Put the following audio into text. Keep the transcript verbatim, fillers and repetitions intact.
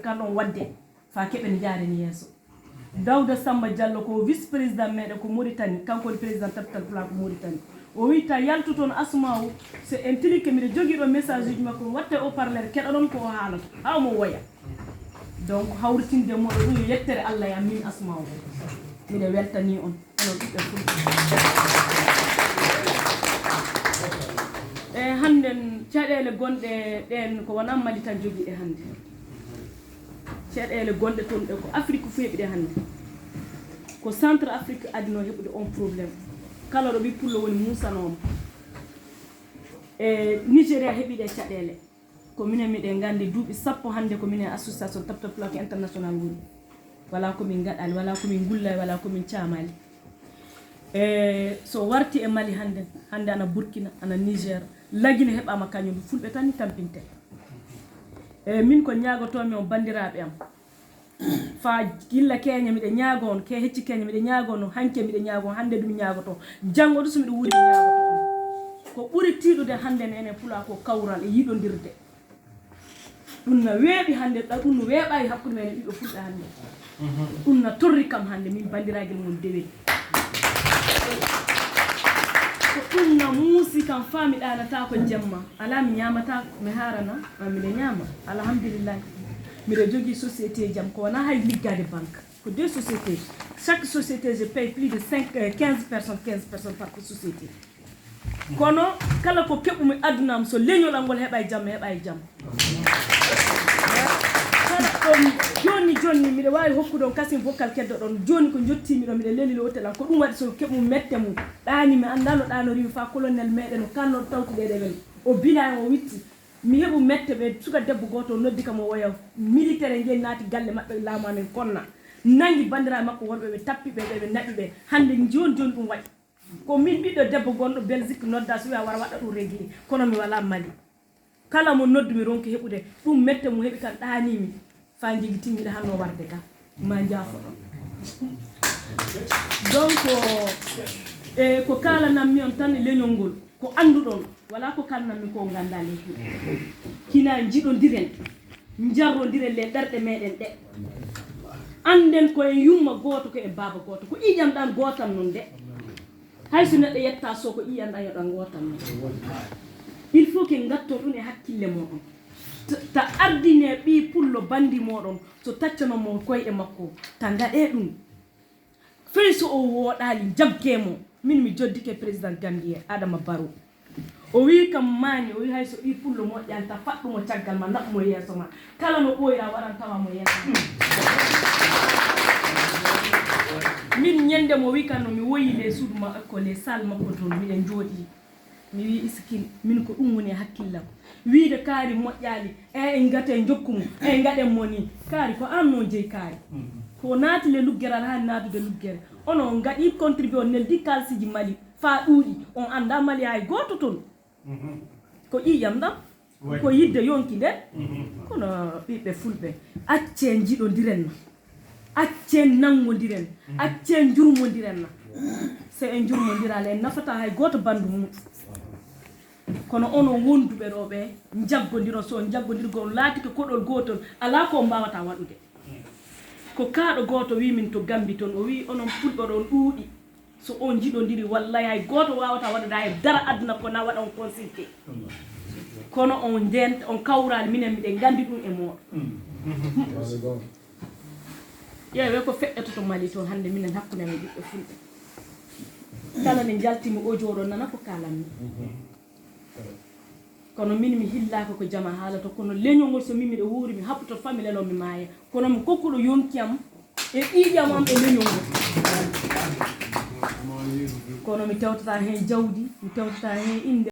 kan ɗon waɗde, faa keɓen njaaren yeeso. Dawda Samba Diallo ko vice président meɗen ko Mauritanie, kanko woni président Tabital Pulaar ko Mauritanie. O wiyi ta yaltu toon Asmaaw, so en tilike, miɗo jogii ɗo message uji makko, watte haut-parleur, keɗoɗon ko o haalata, haa omo woya. Donc, hawritinde moɗo ɗum yo yettere Allah e am min Asmaaw. Miɗo weltanii on, onon ɓiɓɓe Fulɓe. E hannden, caɗeele gonɗe ɗeen ko wonaa Mali tan jogii ɗe hannde. Caɗeele gonɗe toon ɗe ko Afrik fof heɓi ɗe hannde. Ko Centre Afrique adinoo heɓude on problème. Kala ɗo ɓii pullo woni muusanoo mo. E Nigeria heɓi ɗe caɗeele. Ko minen miɗen nganndi duuɓi sappo hannde ko minen association Tabital Pulaar ko international woni. Walaa ko min ngaɗaali, walaa ko min ngullaali, walaa ko min caamaali. E so warti e Mali hannde, hannde ana Burkina, ana Niger, Lagine heɓaama kañum, Fulɓe tan ni tampinte. E min ko ñaagotoomi on banndiraaɓe am. Faa gilla keña miɗo ñaago on, ke hecci keña miɗo ñaago on, hanke miɗo ñaago on, hannde ɗum ñaagoto. Janngo ɗum so miɗo wuuri mi ñaagoto on. Ko ɓuri tiiɗude hannde ne enen Pulaa ko kawral e yiɗondirde. Ɗum na weeɓi hannde, ɗa-, ɗum no weeɓaani hakkunde men e ɓiɓɓe Fulɓe hannde. Ɗum na torri kam hannde, min banndiraagal mon dewel. Ko ɗum na muusi kam faa mi ɗaanataako jemma. Alaa mi ñaamataako, mi haarana, maa miɗo ñaama. Alhamdulillahi. Miɗo jogii société ji am, ko wonaa hay liggaade banque. Ko deux sociétés. Chaque société, je paye plus de cinq, euh, quinze personnes, quinze personnes par société. Kono kala ko keɓumi aduna am, so leñol am ngol heɓa e jam, mi heɓa e jam. Kala ɗon jonni jonni, miɗo waawi hokkude on kasin vocal keddoɗon. Jooni ko njottiimi ɗo, miɗo leli le hotel am. Ko ɗum waɗi so keɓumi mette mum. Ɗaani mi anndaa no ɗaanoriimi faa colonel meɗen o kanno tawtude ɗe ɓen. O bila en, o witti. Mi heɓu mette ɓe, suka debbo gooto o noddi kam o woya militaire ngen naati galle maɓɓe laamu amen konna. Nangi banndiraaɓe makko worɓe ɓe tappi ɓe, ɓe, ɓe naɓi ɓe. Hannde jooni jooni ɗum waɗi. Ko min ɓiɗɗo debbo gonɗo Belgique nodda so wiya wara waɗa ɗum réglé. Kono mi walaa Mali. Kala mo noddu mi ronki heɓude ɗum mette mo heɓi kan ɗaaniimi. Faa njigi timmiɗa hanno warde ka. Ma njaafoɗon. Donc, e ko kaalanammi on tan e leñol ngol, ko annduɗon, walaa ko kaalanammi ko nganndaa leñol. Hina njiɗondiren, njarrondiren le ɓerɗe meɗen ɗe. Annden ko en yumma gooto, ko en baaba gooto, ko ƴiiƴam ɗan gootam non de. Hay so neɗɗo yetta so ko ƴiiƴam ɗan yo ɗan gootam non. Il faut que ngatton ɗum e hakkille moɗon. Ta, ta ardine ɓii pullo bandi moɗon, so taccanon mo koyɗe makko, ta ngaɗe ɗum. Fey so o wooɗaali, njagge mo. Min mi joddike président Gambie, Adama Barrow. O wii kam maani, o wii hay so ɓii pullo moƴƴaali, ta faɗɗu mo caggal ma, naɓu mo yeeso ma. Kala no ɓooyra, waran tawa mo yeeso ma. Min ñande mo wii kam no mi woyi le suudu ma, ko le salle makko toon, miɗen jooɗii. Mi wii, Iskil, min ko ɗum woni e hakkille am. Wiide kaari moƴƴaali, e en ngate njokku mo, e ngaɗen mo ni. Kaari, ko aan non jeyi kaari. Ko naati le luggeral haa naatude luggere. Ono on ngaɗi contribué, on neldi kaalsiji Mali, faa ɗuuɗi. On anndaa Mali hay gooto toon. Ko ƴiiƴam ɗam, ko yidde yonki nde. Kono ɓiɓɓe Fulɓe, accee njiɗondiren na. Accen nanngondiren, accen njurmondiren na. So en njurmondiraa le, en nafataa hay gooto banndu mum. Kono onon wonduɓe ɗo ɓe, njaggondiron, so on njaggondirgol, on laatike koɗol gootol, alaa ko on mbaawataa waɗude. Ko kaaɗo gooto wii min to Gambi toon, o wii onon Fulɓe ɗon ɗuuɗi. So on njiɗondiri, wallay hay gooto waawataa waɗude hay dara aduna ko na waɗa on consulté. Kono on ndenta, on kawraali, minen miɗen nganndi ɗum e mooɗon. Ƴeewee ko feƴƴototo Mali toon hannde minen hakkunde men ɓiɓɓe Fulɓe. Kala nde njaltimi audio ɗo nana ko kaalanmi. Kono min mi hillaaka ko jama haalata, kono leñol ngol so min miɗo wuuri mi haɓɓoto famille ɗo mi maaya. Kono mi kokkuɗo yonki am e ƴiiƴam am e leñol ngol. Kono mi tewtata heen jawdi, mi tewtata heen innde.